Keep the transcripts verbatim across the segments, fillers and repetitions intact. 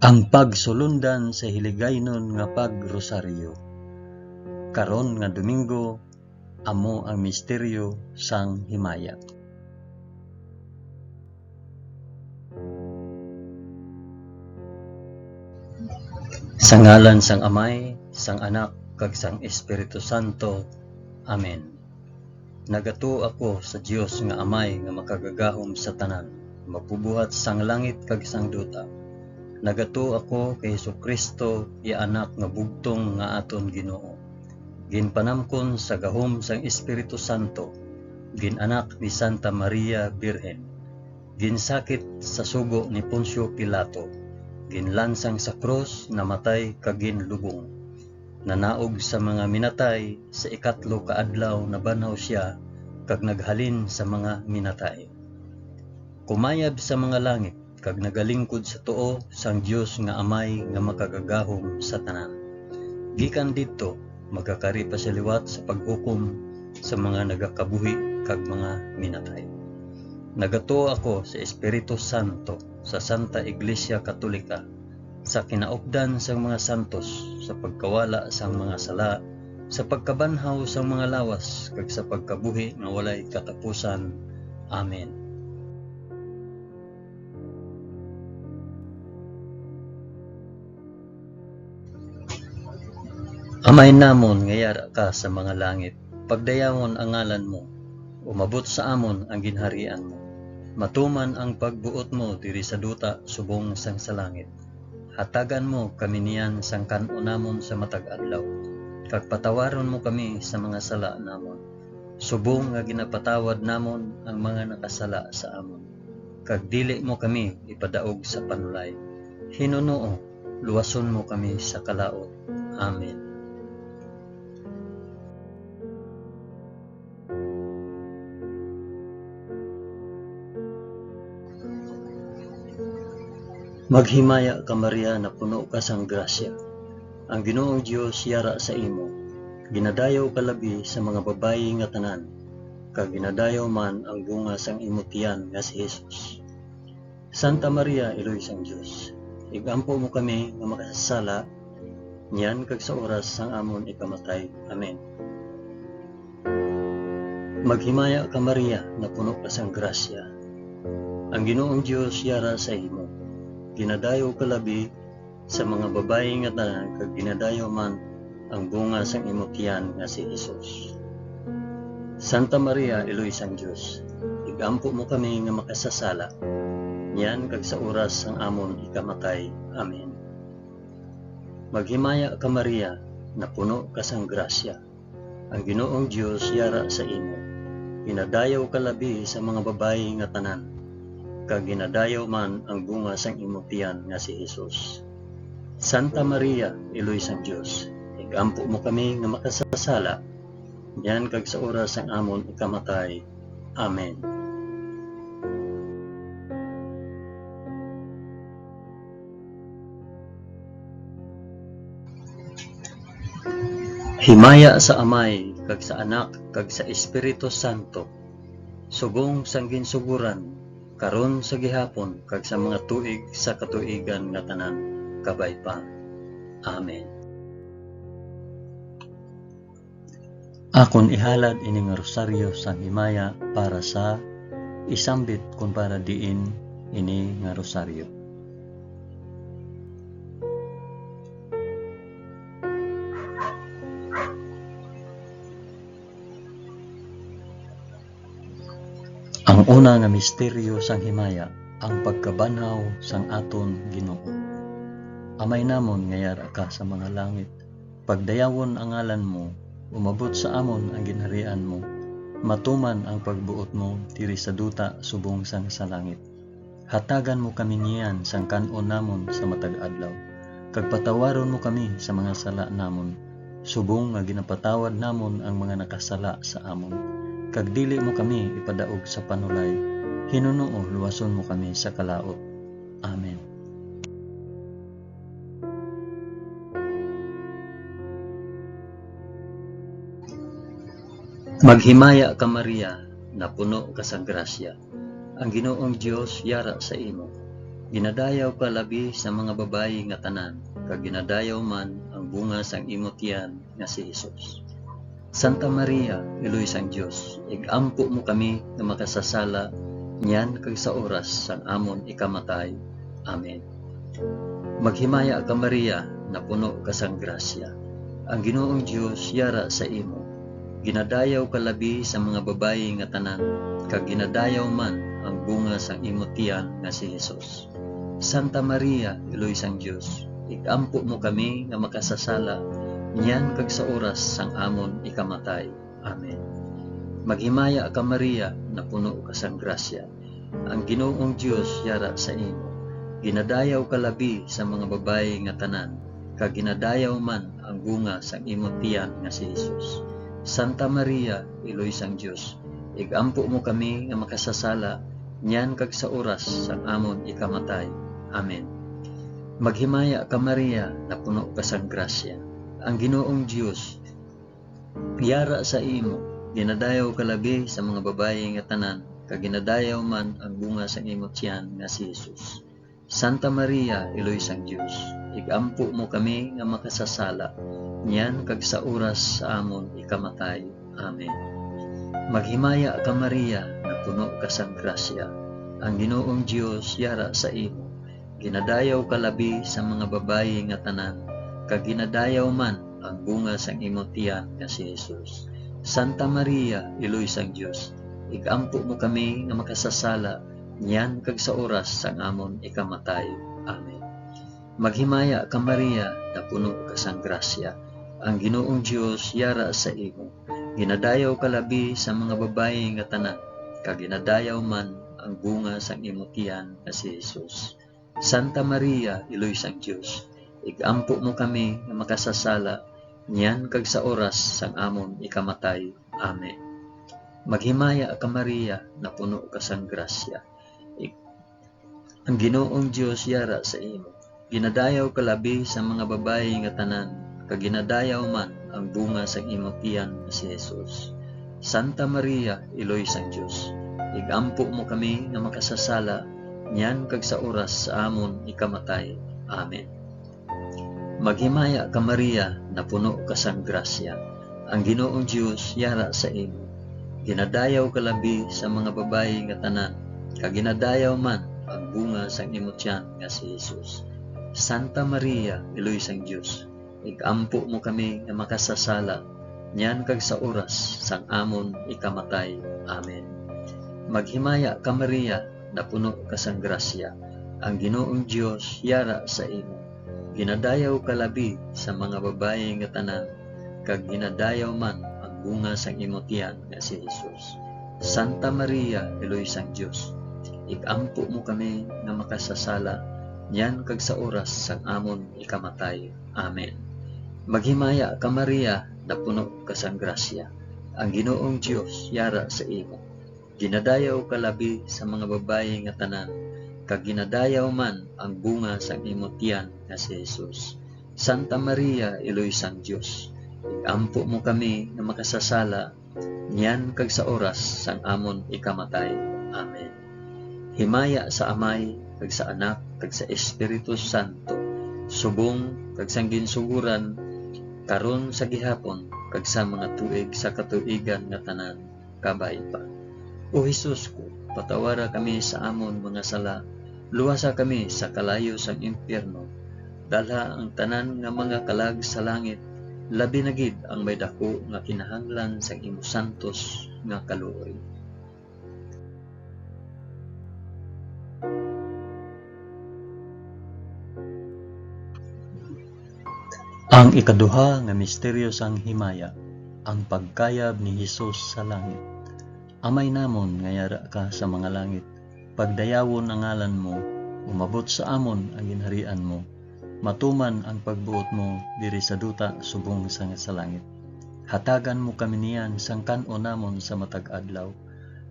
Ang pagsulundan sa hiligaynon nga pagrosaryo. Karon nga Domingo, amo ang misteryo sang himaya. Sa ngalan sang Amay, sang Anak, kag sang Espiritu Santo. Amen. Nagatuo ako sa Dios nga Amay nga makagagahom sa tanan, magbubuhat sang langit kag sang duta. Nagatuo ako kay Jesu-Cristo, iya Anak nga bugtong nga aton Ginoo. Ginpanamkon sa gahom sang Espiritu Santo, gin-anak ni Santa Maria Birhen, ginsakit sa sugo ni Poncio Pilato, ginlansang sa krus, namatay kag ginlubong. Nanaog sa mga minatay, sa ikatlo ka adlaw nabanhaw sia, kag naghalin sa mga minatay. Kumayab sa mga langit, kag nagalingkod sa tuo sang Dios nga Amay nga makagagahom sa tanan. Gikan didto, magakari pa sia liwat sa paghukom sa mga nagakabuhi kag mga minatay. Nagatuo ako sa Espiritu Santo, sa Santa Iglesia Katolika, sa kinaupdan sang mga santos, sa pagkawala sang mga sala, sa pagkabanhaw sang mga lawas, kag sa pagkabuhi nga walay katapusan. Amen. Amay namon nga yara ka sa mga langit, pagdayawon ang ngalan mo. Umabot sa amon ang ginharian mo. Matuman ang pagbuot mo diri sa duta subong sang sa langit. Hatagan mo kami niyan sang kan-on namon sa matag adlaw, kag patawaron mo kami sa mga sala namon, subong nga ginapatawad namon ang mga nakasala sa amon. Kag dili mo kami ipadaog sa panulay. Hinunoo, luwason mo kami sa kalaut. Amen. Maghimaya ka, Maria, napuno ka sang grasya. Ang Ginoong Dios yara sa imo. Ginadayaw ka labi sa mga babayi nga tanan, kag ginadayaw man ang bunga sang imo tiyan nga si Jesus. Santa Maria, Iloy sang Dios, igampo mo kami nga makasasala, niyan kag sa oras sang amon ikamatay. Amen. Maghimaya ka, Maria, napuno ka sang grasya. Ang Ginoong Dios yara sa imo. Ginadayaw ka labi sa mga babayi nga tanan, kag ginadayaw man ang bunga sang imo tiyan nga si Jesus. Santa Maria, Iloy sang Dios, igampo mo kami nga makasasala, niyan kag sa oras sang amon ikamatay. Amen. Maghimaya ka, Maria, napuno ka sang grasya. Ang Ginoong Dios yara sa imo. Ginadayaw ka labi sa mga babayi nga tanan, kag ginadayaw man ang bunga sang imo tiyan nga si Jesus. Santa Maria, Iloy sang Dios, igampo mo kami nga makasasala, niyan kag sa oras sang amon ikamatay. Amen. Himaya sa Amay, kag sa Anak, kag sa Espiritu Santo, subong sang ginsugoran, karon, sa gihapon, kag sa mga tuig sa katuigan nga tanan. Kabay pa. Amen. Akon ihalad ini nga rosaryo sang himaya para sa isambit kon para diin ini nga rosaryo. Ang una nga misteryo sang himaya, ang pagkabanhaw sang aton Ginoo. Amay namon nga yara ka sa mga langit, pagdayawon ang ngalan mo, umabot sa amon ang ginharian mo, matuman ang pagbuot mo diri sa duta subong sang sa langit. Hatagan mo kami niyan sang kan-on namon sa matag adlaw, kag patawaron mo kami sa mga sala namon, subong nga ginapatawad namon ang mga nakasala sa amon, kag dili mo kami ipadaog sa panulay. Hinunoo, luwason mo kami sa kalaut. Amen. Maghimaya ka, Maria, napuno ka sa grasya. Ang Ginoong Dios yara sa imo. Ginadayaw ka labi sa mga babayi nga tanan, kag ginadayaw man ang bunga sang imo tiyan nga si Jesus. Santa Maria, Iloy sang Dios, ig-ampo mo kami nga makasasala niyan kag sa oras sang amon ikamatay. Amen. Maghimaya ka, Maria, napuno ka sang grasya. Ang Ginoong Dios yara sa imo. Ginadayaw ka labi sa mga babayi nga tanan, kag ginadayaw man ang bunga sang imo tiyan nga si Jesus. Santa Maria, Iloy sang Dios, ig-ampo mo kami nga makasasala niyan kag sa oras sang amon ikamatay. Amen. Maghimaya ka, Maria, napuno ka sang grasya. Ang Ginoong Dios yara sa imo. Ginadayaw ka labi sa mga babayi nga tanan, kag ginadayaw man ang bunga sang imo tiyan nga si Jesus. Santa Maria, Iloy sang Dios, ig-ampo mo kami nga makasasala niyan kag sa oras sang amon ikamatay. Amen. Maghimaya ka, Maria, napuno ka sang grasya. Ang Ginoong Dios yara sa imo. Ginadayaw ka labi sa mga babayi nga tanan, kag ginadayaw man ang bunga sang imo tiyan nga si Jesus. Santa Maria, Iloy sang Dios, ig-ampo mo kami nga makasasala niyan kag sa oras sa amon ikamatay. Amen. Maghimaya ka, Maria, napuno ka sang grasya. Ang Ginoong Dios yara sa imo. Ginadayaw ka labi sa mga babayi nga tanan, kag ginadayaw man ang bunga sang imo tiyan nga si Jesus. Santa Maria, Iloy sang Dios, ig-ampo mo kami nga makasasala niyan kag sa oras sang amon ikamatay. Amen. Maghimaya ka, Maria, napuno ka sang grasya. Ang Ginoong Dios yara sa imo. Ginadayaw ka labi sa mga babayi nga tanan, kag ginadayaw man ang bunga sang imo tiyan nga si Jesus. Santa Maria, Iloy sang Dios, ig-ampo mo kami nga makasasala niyan kag sa oras sang amon ikamatay. Amen. Maghimaya ka, Maria, napuno ka sang grasya. Ig-, ang Ginoong Dios yara sa imo. Ginadayaw ka labi sa mga babayi nga tanan, kag ginadayaw man ang bunga sang imo tiyan nga si Jesus. Santa Maria, Iloy sang Dios, ig-ampo mo kami nga makasasala niyan kag sa oras sa amon ikamatay. Amen. Maghimaya ka, Maria, napuno ka sang grasya. Ang Ginoong Dios yara sa imo. Ginadayaw ka labi sa mga babayi nga tanan, kag ginadayaw man ang bunga sang imo tiyan nga si Jesus. Santa Maria, Iloy sang Dios, ig-ampo mo kami nga makasasala niyan kag sa oras sang amon ikamatay. Amen. Maghimaya ka, Maria, napuno ka sang grasya. Ang Ginoong Dios yara sa imo. Ginadayaw ka labi sa mga babayi nga tanan, kag ginadayaw man ang bunga sang imo tiyan nga si Jesus. Santa Maria, Iloy sang Dios, ig-ampo mo kami nga makasasala niyan kag sa oras sang amon ikamatay. Amen. Maghimaya ka, Maria, napuno ka sang grasya. Ang Ginoong Dios yara sa imo. Ginadayaw ka labi sa mga babayi nga tanan, kag ginadayaw man ang bunga sang imo tiyan nga si Jesus. Santa Maria, Iloy sang Dios, ig-ampo mo kami nga makasasala niyan kag sa oras sang amon ikamatay. Amen. Himaya sa Amay, kag sa Anak, kag sa Espiritu Santo, subong kag sang ginsugoran, karon, sa gihapon, kag sa mga tuig sa katuigan nga tanan. Kabay pa. O Jesus ko, patawara kami sa amon mga sala, luwasa kami sa kalayo sang impyerno, dalha ang tanan nga mga kalag sa langit, labi na gid ang may daku nga kinahanglan sang imo santos nga kaluoy. Ang ikaduha nga misteryo sang himaya, ang pagkayab ni Jesus sa langit. Amay namon nga yara ka sa mga langit, pagdayawon ang ngalan mo, umabot sa amon ang ginharian mo, matuman ang pagbuot mo diri sa duta subong sang sa langit. Hatagan mo kami niyan sang kan-on namon sa matag adlaw,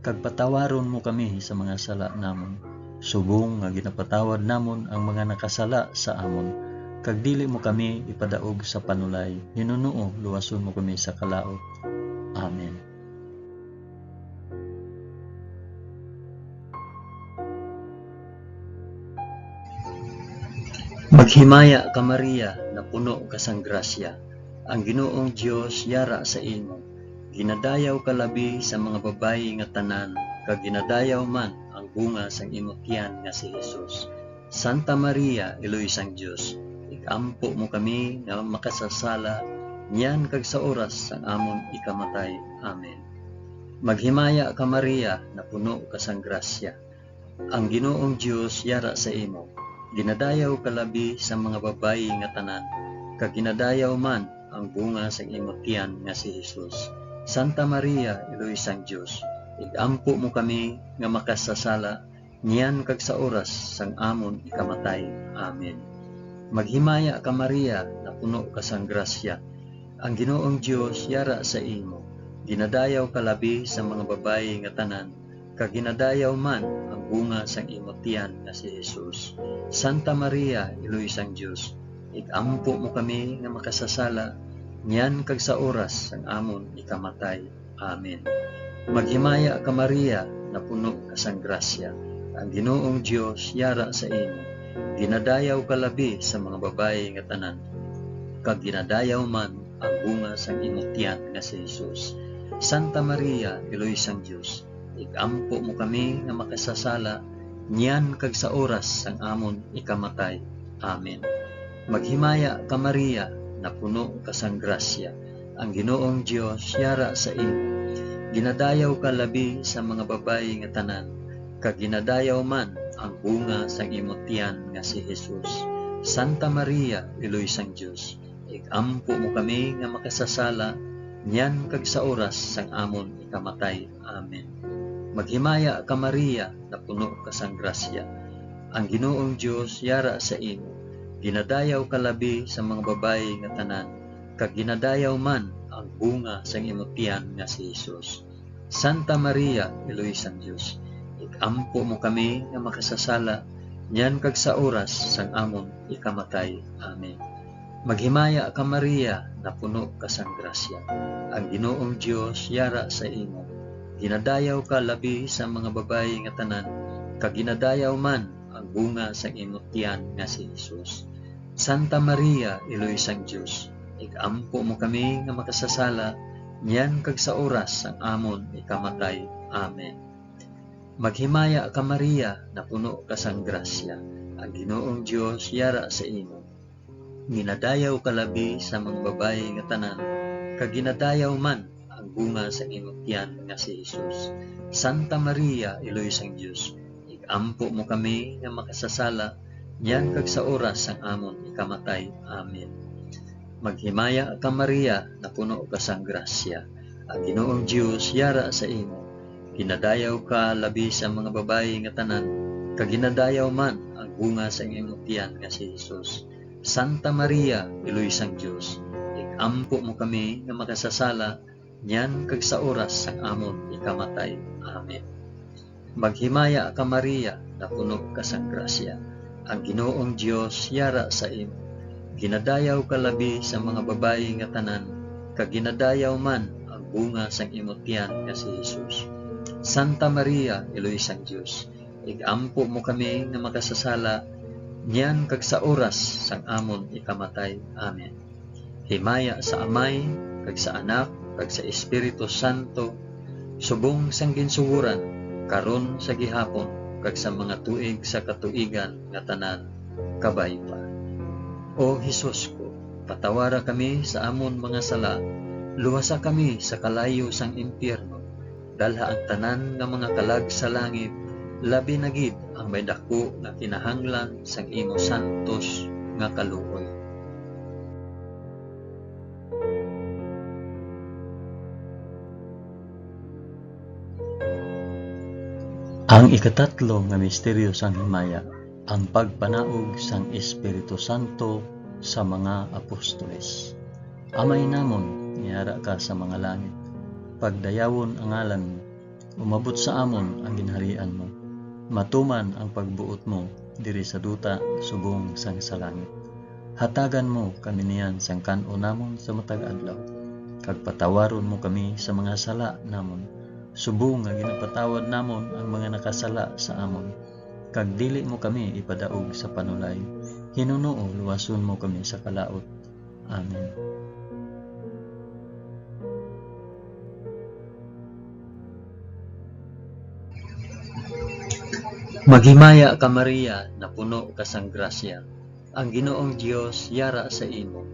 kag patawaron mo kami sa mga sala namon, subong nga ginapatawad namon ang mga nakasala sa amon, kag dili mo kami ipadaog sa panulay, hinunoo luwason mo kami sa kalaut. Amen. Maghimaya ka, Maria, napuno ka sang grasya, ang Ginoong Dios yara sa imo. Ginadayaw ka labi sa mga babayi nga tanan, kag ginadayaw man ang bunga sang imo tiyan nga si Jesus. Santa Maria, Iloy sang Dios, ig-ampo mo kami nga makasasala, niyan kag sa oras sang amon ikamatay. Amen. Maghimaya ka, Maria, napuno ka sang grasya, ang Ginoong Dios yara sa imo. Ginadayaw ka labi sa mga babayi nga tanan, kag ginadayaw man ang bunga sang imo tiyan nga si Jesus. Santa Maria, Iloy sang Dios, ig-ampo mo kami nga makasasala, niyan kag sa oras sang amon ikamatay. Amen. Maghimaya ka, Maria, napuno ka sang grasya, ang Ginoong Dios yara sa imo. Ginadayaw ka labi sa mga babayi nga tanan, kag ginadayaw man ang bunga sang imo tiyan nga si Jesus. Santa Maria, Iloy sang Dios, ig-ampo mo kami nga makasasala, niyan kag sa oras sang amon ikamatay. Amen. Maghimaya ka, Maria, napuno ka sang grasya, ang Ginoong Dios yara sa imo. Ginadayaw ka labi sa mga babayi nga tanan, kag ginadayaw man ang bunga sang imo tiyan nga si Jesus. Santa Maria, Iloy sang Dios, ig-ampo mo kami nga makasasala, niyan kag sa oras sang amon ikamatay. Amen. Maghimaya ka, Maria, napuno ka sang grasya, ang Ginoong Dios yara sa imo. Ginadayaw ka labi sa mga babayi nga tanan, kag ginadayaw man ang bunga sang imo tiyan nga si Jesus. Santa Maria, Iloy sang Dios, ig-ampo mo kami nga makasasala, niyan kag sa oras sang amon ikamatay. Amen. Maghimaya ka, Maria, napuno ka sang grasya, ang Ginoong Dios yara sa imo. Ginadayaw ka labi sa mga babayi nga tanan, kag ginadayaw man ang bunga sang imo tiyan nga si Jesus. Santa Maria, Iloy sang Dios, ig-ampo mo kami nga makasasala, niyan kag sa oras sang amon ikamatay. Amen. Maghimaya ka, Maria, napuno ka sang grasya, ang Ginoong Dios yara sa imo. Ginadayaw ka labi sa mga babayi nga tanan, kag ginadayaw man ang bunga sang imo tiyan nga si Jesus. Santa Maria, Iloy sang Dios, ig-ampo mo kami nga makasasala, niyan kag sa oras sang amon ikamatay. Amen. Maghimaya ka, Maria, napuno ka sang grasya, ang Ginoong Dios yara sa imo. Ginadayaw ka labi sa mga babayi nga tanan, kag ginadayaw man ang bunga sang imo tiyan nga si Jesus. Santa Maria, Iloy sang Dios, ig-ampo mo kami nga makasasala, niyan kag sa oras sang amon ikamatay. Amen. Maghimaya ka, Maria, napuno ka sang grasya, ang Ginoong Dios yara sa imo. Ginadayaw ka labi sa mga babayi nga tanan, kag ginadayaw man ang bunga sang imo tiyan nga si Jesus. Santa Maria, Iloy sang Dios, ig-ampo mo kami nga makasasala, niyan kag sa oras sang amon ikamatay. Amen. Maghimaya ka, Maria, napuno ka sang grasya, ang Ginoong Dios yara sa imo. Ginadayaw ka labi sa mga babayi nga tanan, kag ginadayaw man ang bunga sang imo tiyan nga si Jesus. Santa Maria, Iloy sang Dios, ig-ampo mo kami nga makasasala, niyan kag sa oras sang amon ikamatay. Amen. Himaya sa Amay, kag sa Anak, kag sa Espiritu Santo, subong sang ginsugoran, karon, sa gihapon, kag sa mga tuig sa katuigan nga tanan. Kabay pa. O Jesus ko, patawara kami sa amon mga sala, luwasa kami sa kalayo sang impyerno, dalha ang tanan nga mga kalag sa langit, labi na gid ang may daku nga kinahanglan sang imo santos nga kaluoy. Ang ikatatlo nga misteryo sang himaya, ang pagpanaog sang Espiritu Santo sa mga apostoles. Amay namon, nga yara ka sa mga langit, pagdayawon ang ngalan mo, umabot sa amon ang ginharian mo, matuman ang pagbuot mo diri sa duta subong sang sa langit. Hatagan mo kami niyan sang kan-on namon sa matag adlaw, kag patawaron mo kami sa mga sala namon, subong nga ginapatawad namon ang mga nakasala sa amon, kag dili mo kami ipadaog sa panulay. Hinunoo luwason mo kami sa kalaut. Amen. Maghimaya ka, Maria, napuno ka sang grasya. Ang Ginoong Dios yara sa imo.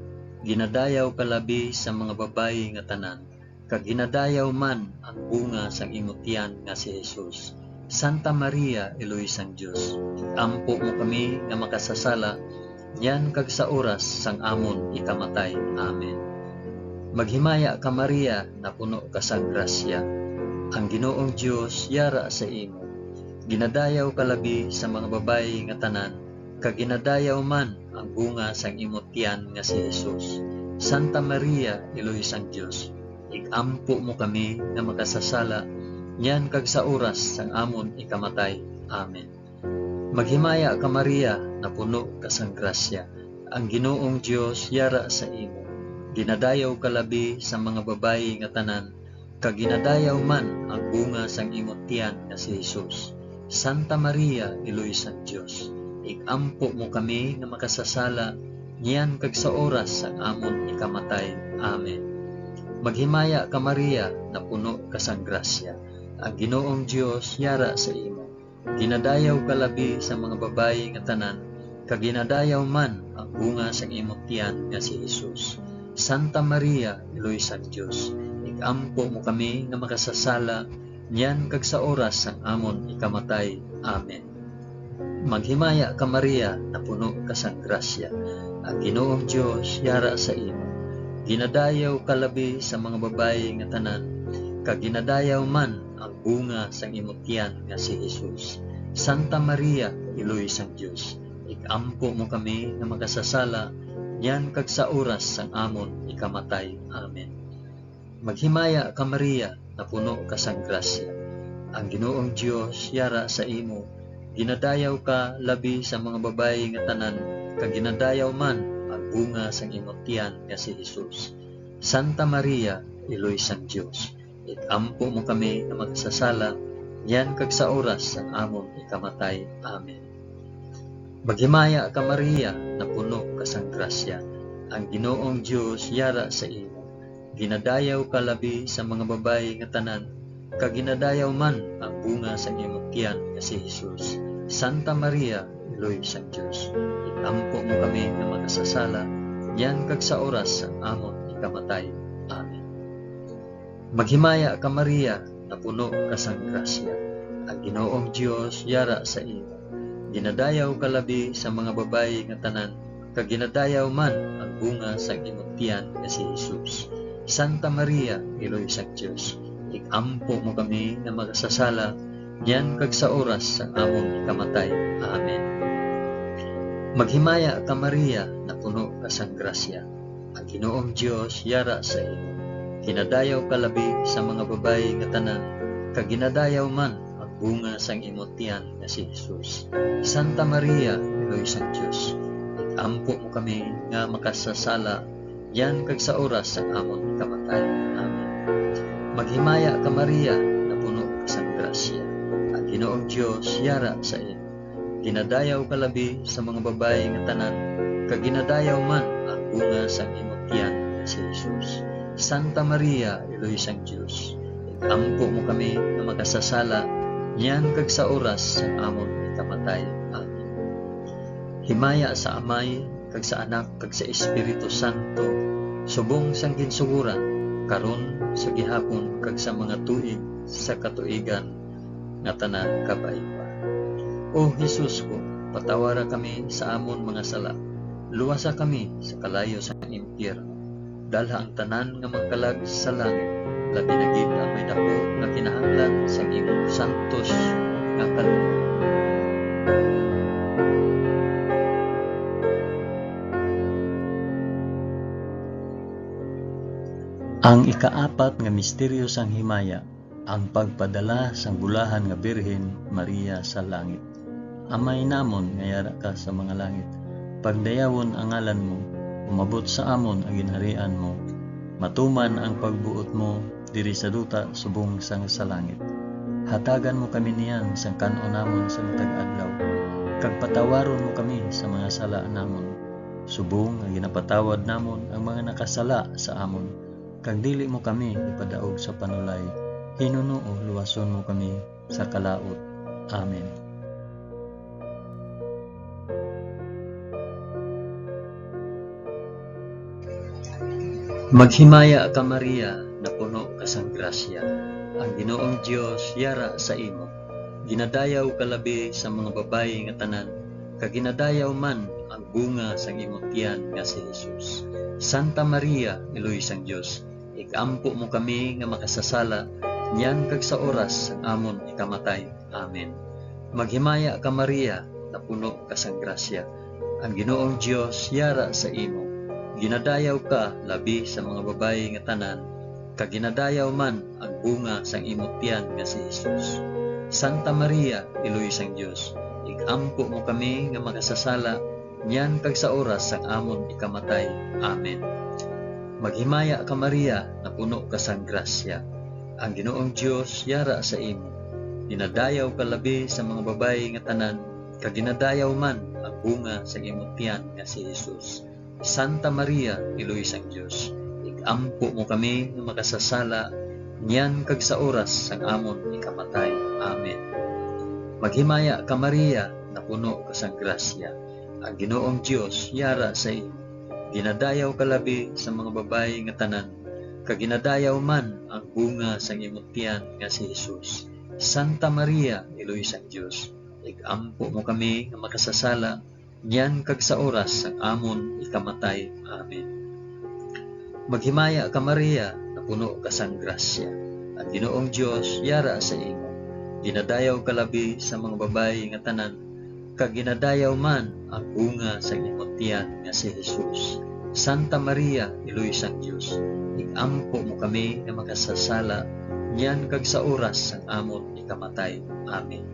Ginadayaw ka labi sa mga babayi nga tanan, kag ginadayaw man ang bunga sang imo tiyan nga si Jesus. Santa Maria, Iloy sang Dios, ig-ampo mo kami nga makasasala, niyan kag sa oras sang amon ikamatay. Amen. Maghimaya ka, Maria, napuno ka sang grasya. Ang Ginoong Dios yara sa imo. Ginadayaw ka labi sa mga babayi nga tanan, kag ginadayaw man ang bunga sang imo tiyan nga si Jesus. Santa Maria, Iloy sang Dios, ig-ampo mo kami nga makasasala, niyan kag sa oras sang amon ikamatay. Amen. Maghimaya ka, Maria, napuno ka sang grasya. Ang Ginoong Dios yara sa imo. Ginadayaw ka labi sa mga babayi nga tanan, kag ginadayaw man ang bunga sang imo tiyan nga si Jesus. Santa Maria, Iloy sang Dios, ig-ampo mo kami nga makasasala, niyan kag sa oras sang amon ikamatay. Amen. Maghimaya ka, Maria, napuno ka sang grasya. Ang Ginoong Dios yara sa imo. Ginadayaw ka labi sa mga babayi nga tanan, kag ginadayaw man ang bunga sang imo tiyan nga si Jesus. Santa Maria, Iloy sang Dios, ig-ampo mo kami nga makasasala, niyan kag sa oras sang amon ikamatay. Amen. Maghimaya ka, Maria, napuno ka sang grasya. Ang Ginoong Dios yara sa imo. Ginadayaw ka labi sa mga babayi nga tanan, kag ginadayaw man ang bunga sang imo tiyan nga si Jesus. Santa Maria, Iloy sang Dios, ig-ampo mo kami nga makasasala, niyan kag sa oras sang amon ikamatay. Amen. Maghimaya ka, Maria, napuno ka sang grasya. Ang Ginoong Dios yara sa imo. Ginadayaw ka labi sa mga babayi nga tanan, kag ginadayaw man ang bunga sang imo tiyan nga si Jesus. Santa Maria, Iloy sang Dios, ig-ampo mo kami nga makasasala, niyan kag sa oras sang amon ikamatay. Amen. Maghimaya ka, Maria, napuno ka sang grasya. Ang Ginoong Dios yara sa imo. Ginadayaw ka labi sa mga babayi nga tanan, kag ginadayaw man ang bunga sang imo tiyan nga si Jesus. Santa Maria, Iloy sang Dios, ig-ampo mo kami nga makasasala, niyan kag sa oras sang amon ikamatay. Amen. Maghimaya ka, Maria, napuno ka sang grasya. Ang Ginoong Dios yara sa imo. Ginadayaw ka labi sa mga babayi nga tanan, kag ginadayaw man ang bunga sang imo tiyan nga si Jesus. Santa Maria, Iloy sang Dios, ig-ampo mo kami nga makasasala, niyan kag sa oras sang amon ikamatay. Amen. Maghimaya ka, Maria, napuno ka sang grasya. Ang Ginoong Dios yara sa imo. Ginadayaw ka labi sa mga babayi nga tanan, kag ginadayaw man ang bunga sang imo tiyan nga si Jesus. Santa Maria, Iloy sang Dios, ig-ampo mo kami nga makasasala, niyan kag sa oras sang amon kamatay. Amen. Maghimaya ka, Maria, napuno ka sang grasya. Ang Ginoong Dios yara sa imo. Ginadayaw ka labi sa mga babayi nga tanan, kag ginadayaw man ang bunga sang imo tiyan nga si Jesus. Santa Maria, Iloy sang Dios, ig-ampo mo kami nga makasasala, niyan kag sa oras sang amon ikamatay. Amen. Himaya sa Amay, kag sa Anak, kag sa Espiritu Santo, subong sang ginsuguran, karon, sa gihapon, kag sa mga tuig sa katuigan nga tanan. Kabay pa. O Jesus ko, patawara kami sa amon mga sala, luwasa kami sa kalayo sa impyerno, dalha ang tanan nga mga kalag sa langit, labi na gid ang may daku nga kinahanglan sang imong santos nga kalooban. Ang ikaapat nga misteryo sang himaya, ang pagpadala sang bulahan nga Birhen Maria sa langit. Amay namon nga yara ka sa mga langit, pagdayawon ang ngalan mo, umabot sa amon ang ginharian mo, matuman ang pagbuot mo diri sa duta subong sang sa langit. Hatagan mo kami niyan sang kan-on namon sa matag adlaw, kag patawaron mo kami sa mga sala namon, subong nga ginapatawad namon ang mga nakasala sa amon, kag dili mo kami ipadaog sa panulay, hinunoo luwason mo kami sa kalaut. Amen. Maghimaya ka, Maria, napuno ka sang grasya. Ang Ginoong Dios yara sa imo. Ginadayaw ka labi sa mga babayi nga tanan, kag ginadayaw man ang bunga sang imo tiyan nga si Jesus. Santa Maria, Iloy sang Dios, ig-ampo mo kami nga makasasala, niyan kag sa oras sang amon ikamatay. Amen. Maghimaya ka, Maria, napuno ka sang grasya. Ang Ginoong Dios yara sa imo. Ginadayaw ka labi sa mga babayi nga tanan, kag ginadayaw man ang bunga sang imo tiyan nga si Jesus. Santa Maria, Iloy sang Dios, ig-ampo mo kami nga makasasala, niyan kag sa oras sang amon ikamatay. Amen. Maghimaya ka, Maria, napuno ka sang grasya. Ang Ginoong Dios yara sa imo. Ginadayaw ka labi sa mga babayi nga tanan, kag ginadayaw man ang bunga sang imo tiyan nga si Jesus. Santa Maria, Iloy sang Dios, ig-ampo mo kami nga makasasala, niyan kag sa oras sang amon ikamatay. Amen. Maghimaya ka, Maria, napuno ka sang grasya. Ang Ginoong Dios yara sa imo. Ginadayaw ka labi sa mga babayi nga tanan, kag ginadayaw man ang bunga sang imo tiyan nga si Jesus. Santa Maria, Iloy sang Dios, ig-ampo mo kami nga makasasala, niyan kag sa oras sang amon ikamatay. Amen. Maghimaya ka, Maria, napuno ka sang grasya. Ang Ginoong Dios yara sa imo. Ginadayaw ka labi sa mga babayi nga tanan, kag ginadayaw man ang bunga sang imo tiyan nga si Jesus. Santa Maria, Iloy sang Dios, ig-ampo mo kami nga makasasala, niyan kag sa oras sang amon ikamatay. Amen.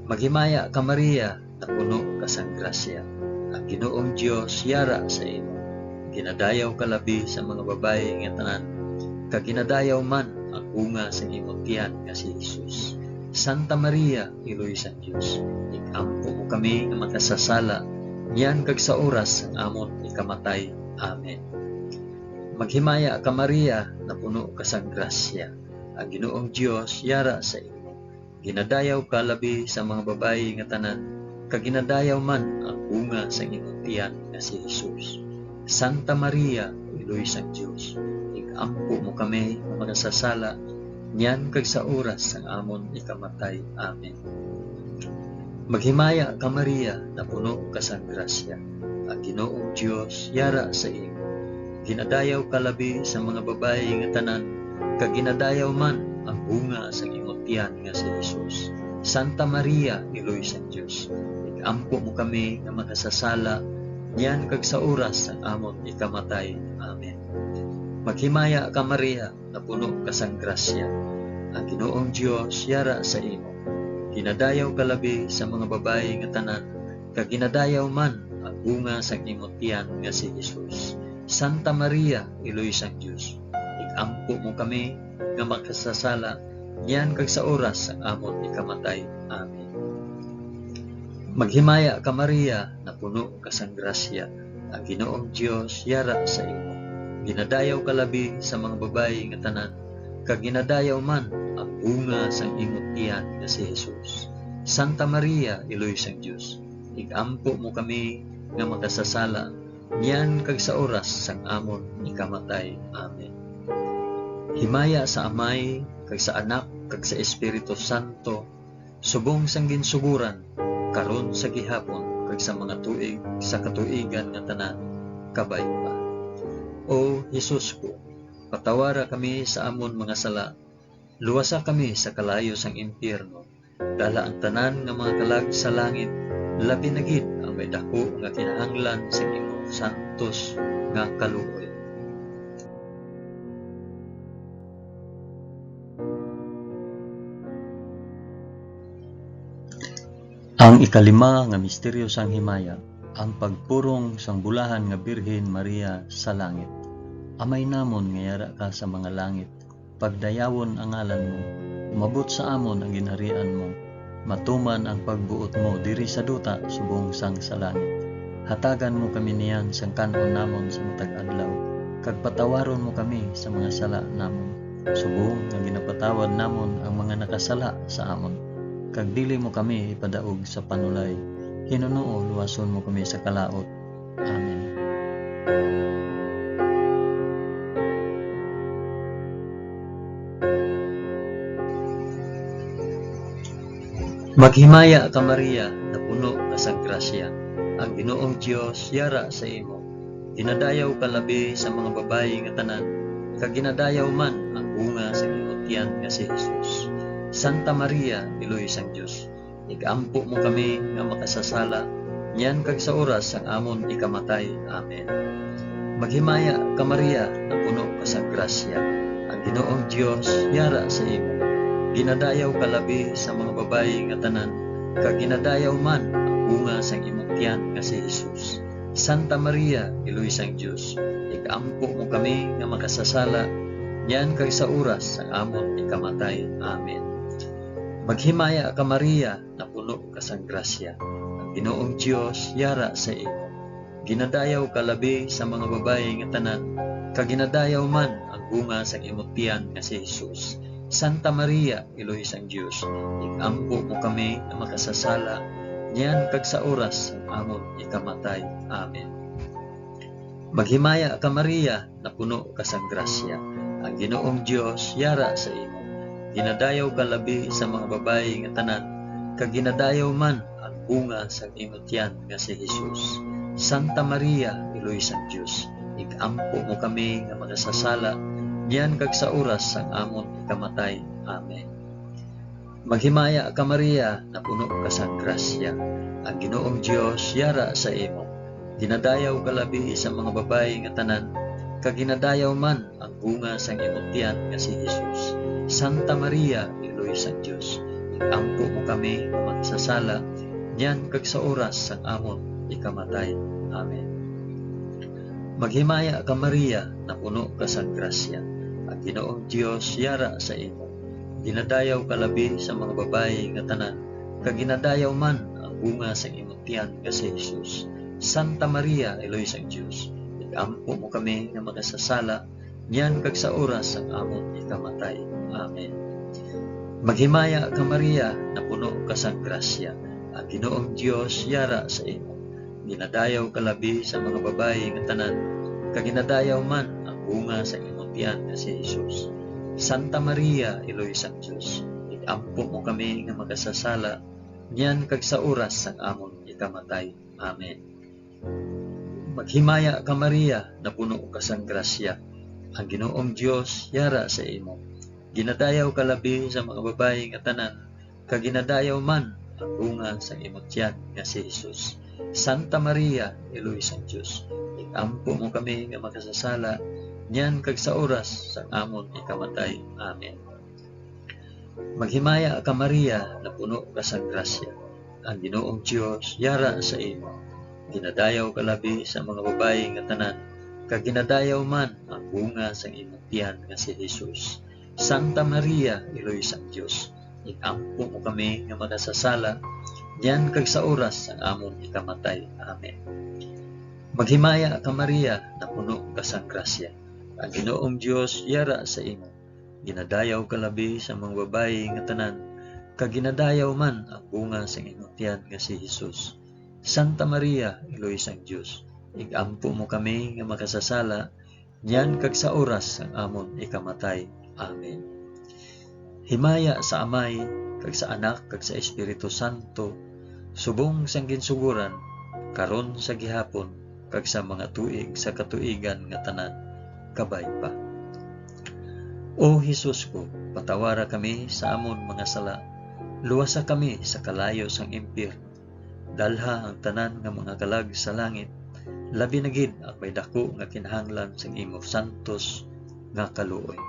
Maghimaya ka, Maria, napuno ka sang grasya. Ang Ginoong Dios yara sa imo. Ginadayaw ka labi sa mga babayi nga tanan, kag ginadayaw man ang bunga sang imo tiyan nga si Jesus. Santa Maria, Iloy sang Dios, ig-ampo mo kami nga makasasala, niyan kag sa oras sang amon ikamatay. Amen. Maghimaya ka, Maria, napuno ka sang grasya. Ang Ginoong Dios yara sa imo. Ginadayaw ka labi sa mga babayi nga tanan, kag ginadayaw man ang bunga sang imong tiyan nga si Jesus. Santa Maria, Iloy sang Dios, ig-ampo mo kami nga makasasala, niyan kag sa oras sang amon ikamatay. Amen. Maghimaya ka, Maria, napuno ka sang grasya. Ang Ginoong Dios yara sa imo. Ginadayaw ka labi sa mga babayi nga tanan, kag ginadayaw man ang bunga sang imo tiyan nga si Jesus. Santa Maria, Iloy sang Dios, ig-ampo mo kami nga makasasala, niyan kag sa oras sang amon ikamatay. Amen. Maghimaya ka, Maria, napuno ka sang grasya. Ang Ginoong Dios yara sa imo. Ginadayaw ka labi sa mga babayi nga tanan, kag ginadayaw man ang bunga sang imo tiyan nga si Jesus. Santa Maria, Iloy sang Dios, ig-ampo mo kami nga makasasala, niyan kag sa oras sang amon ikamatay. Amen. Maghimaya ka, Maria, napuno ka sang grasya, ang Ginoong Dios yara sa imo. Ginadayaw ka labi sa mga babayi nga tanan, kag ginadayaw man ang bunga sang imo tiyan nga si Jesus. Santa Maria, Iloy sang Dios, ig-ampo mo kami nga makasasala, niyan kag sa oras sang amon ikamatay. Amen. Himaya sa Amay, kag sa Anak, kag sa Espiritu Santo, subong sang ginsugoran, karon, sa gihapon, kag sa mga tuig sa katuigan nga tanan. Kabay pa. O Jesus ko, patawara kami sa amon mga sala, luwasa kami sa kalayo sang impyerno, dala ang tanan nga mga kalag sa langit, labi na gid ang may daku nga kinahanglan sa imong santos nga kaluoy. Ang ikalima nga misteryo sang himaya, ang pagpurong sang bulahan nga Birhen Maria sa langit. Amay namon nga yara ka sa mga langit, pagdayawon ang ngalan mo, umabot sa amon ang ginharian mo. Matuman ang pagbuot mo diri sa duta subong sang sa langit. Hatagan mo kami niyan sang kan-on namon sa matag adlaw, kag patawaron mo kami sa mga sala namon, subong nga ginapatawad namon ang mga nakasala sa amon. Kag dili mo kami ipadaog sa panulay. Hinunoo, luwason mo kami sa kalaut. Amen. Maghimaya ka, Maria, napuno ka sang grasya. Ang Ginoong Dios yara sa imo. Ginadayaw ka labi sa mga babayi nga tanan, kag ginadayaw man ang bunga sa imong tiyan nga si Jesus. Santa Maria, Iloy sang Dios, ig-ampo mo kami nga makasasala, niyan kag sa oras sang amon ikamatay. Amen. Maghimaya ka, Maria, napuno ka sang grasya. Ang Ginoong Dios yara sa imo. Ginadayaw ka labi sa mga babayi nga tanan, kag ginadayaw man ang bunga sang imong tiyan nga si Jesus. Santa Maria, Iloy sang Dios, ig-ampo mo kami nga makasasala, niyan kag sa oras sang amon ikamatay. Amen. Maghimaya ka, Maria, napuno ka sang grasya. Ang Ginoong Dios yara sa imo. Ginadayaw ka labi sa mga babayi nga tanan, kag ginadayaw man ang bunga sang imong tiyan nga si Jesus. Santa Maria, Iloy sang Dios, ig-ampo mo kami nga makasasala, niyan kag sa oras sang amon ikamatay. Amen. Maghimaya ka, Maria, napuno ka sang grasya. Ang Ginoong Dios yara sa imo. Ginadayaw ka labi sa mga babayi nga tanan, kag ginadayaw man ang bunga sang imo tiyan nga si Jesus. Santa Maria, Iloy sang Dios, ig-ampo mo kami nga makasasala, niyan kag sa oras sang amon ikamatay. Amen. Maghimaya ka, Maria, napuno ka sang grasya. Ang Ginoong Dios yara sa imo. Ginadayaw ka labi sa mga babayi nga tanan, kag ginadayaw man ang bunga sang imong tiyan nga si Jesus. Santa Maria, Iloy sang Dios, ig-ampo mo kami nga makasasala, niyan kag sa oras sang amon ikamatay. Amen. Maghimaya ka, Maria, napuno ka sang grasya. Ang Ginoong Dios yara sa imo. Ginadayaw ka labi sa mga babayi nga tanan, kag ginadayaw man ang bunga sang imong tiyan nga si Jesus. Santa Maria, Iloy sang Dios, ig-ampo mo kami nga makasasala, niyan kag sa oras sang amon ikamatay. Amen. Maghimaya ka, Maria, napuno ka sang grasya. Ang Ginoong Dios yara sa imo. Ginadayaw ka labi sa mga babayi nga tanan, kag ginadayaw man ang bunga sa imong tiyan nga si Jesus. Santa Maria, Iloy sang Dios, ig-ampo mo kami nga makasasala, niyan kag sa oras sang amon ikamatay. Amen. Maghimaya ka, Maria, napuno ka sang grasya. Ang Ginoong Dios yara sa imo. Ginadayaw ka labi sa mga babayi nga tanan, kag ginadayaw man ang bunga sang imong tiyan nga si Jesus. Santa Maria, Iloy sang Dios, ig-ampo mo kami nga makasasala, niyan kag sa oras sang amon ikamatay. Amen. Maghimaya ka, Maria, napuno ka sang grasya. Ang Ginoong Dios yara sa imo. Ginadayaw ka labi sa mga babayi nga tanan, kag ginadayaw man ang bunga sang imong tiyan nga si Jesus. Santa Maria, Iloy sang Dios, ig-ampo mo kami nga makasasala, niyan kag sa oras sang amon ikamatay. Amen. Maghimaya ka, Maria, napuno ka sang grasya. Ang Ginoong Dios yara sa imo. Ginadayaw ka labi sa mga babayi nga tanan, kag ginadayaw man ang bunga sang imong tiyan nga si Jesus. Santa Maria, Iloy sang Dios, ig-ampo mo kami nga makasasala, niyan kag sa oras sang amon ikamatay. Amen. Himaya sa Amay, kag sa Anak, kag sa Espiritu Santo, subong sang ginsugoran, karon, sa gihapon, kag sa mga tuig sa katuigan nga tanan. Kabay pa. O Jesus ko, patawara kami sa amon mga sala, luwasa kami sa kalayo sang impyerno, dalha ang tanan nga mga kalag sa langit, labi na gid ang may daku nga kinahanglan sang imo santos nga kaluoy.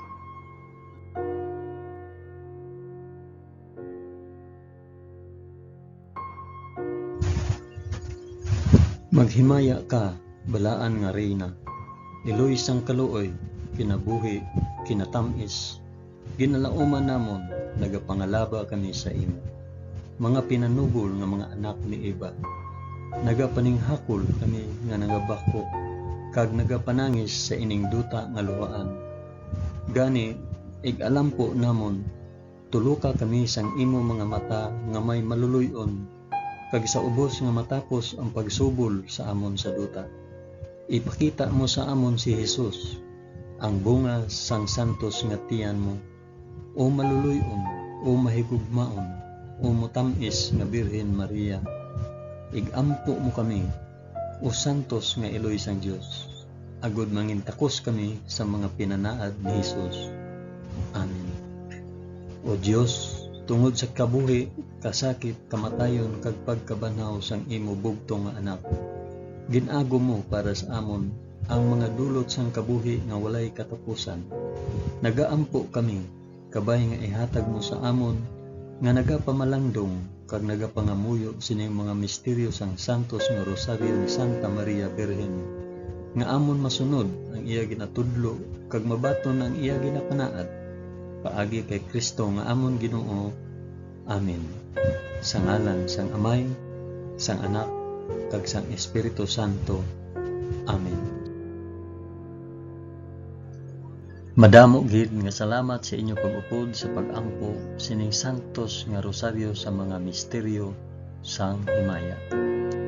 Maghimaya ka, balaan nga Reyna, iloy sang kaluoy, kinabuhi, kinatamis, Ginalauman namon, nagapangalaba kami sa imo. Mga pinanubol nga mga anak ni Eva, nagapaninghakol kami nga nagabako, kag nagapanangis sa ining duta nga luhaan. Gani, ig-alampo namon, tuluka kami sang imo mga mata nga may maluloy-on, kag sa ubos nga matapos ang pagsubol sa amon sa duta, ipakita mo sa amon si Jesus, ang bunga sang santos nga tiyan mo. O maluloy-on, o mahigugmaon, o matam-is nga Birhen Maria, ig-ampo mo kami, o santos nga iloy sang Dios, agod mangintakos kami sa mga pinanaad ni Jesus. Amen. O Dios, tungod sa kabuhi, kasakit, kamatayon, kag pagkabanhaw sang imo bugtong nga Anak, gin-agom mo para sa amon ang mga dulot sang kabuhi nga walay katapusan. Nagaampo kami, kabay nga ihatag mo sa amon nga nagapamalandong kag nagapangamuyo sining mga misteryo sang santos nga Rosaryo ni Santa Maria Birhen, nga amon masunod ang iya ginatudlo kag mabaton ang iya ginapanaad, paagi kay Cristo nga amon Ginoo. Amen. Sa ngalan sang Amay, sang Anak, kag sang Espiritu Santo. Amen. Madamo gid nga salamat sa inyo pag-upod sa pag-ampo sining santos nga rosaryo sa mga misteryo sang himaya.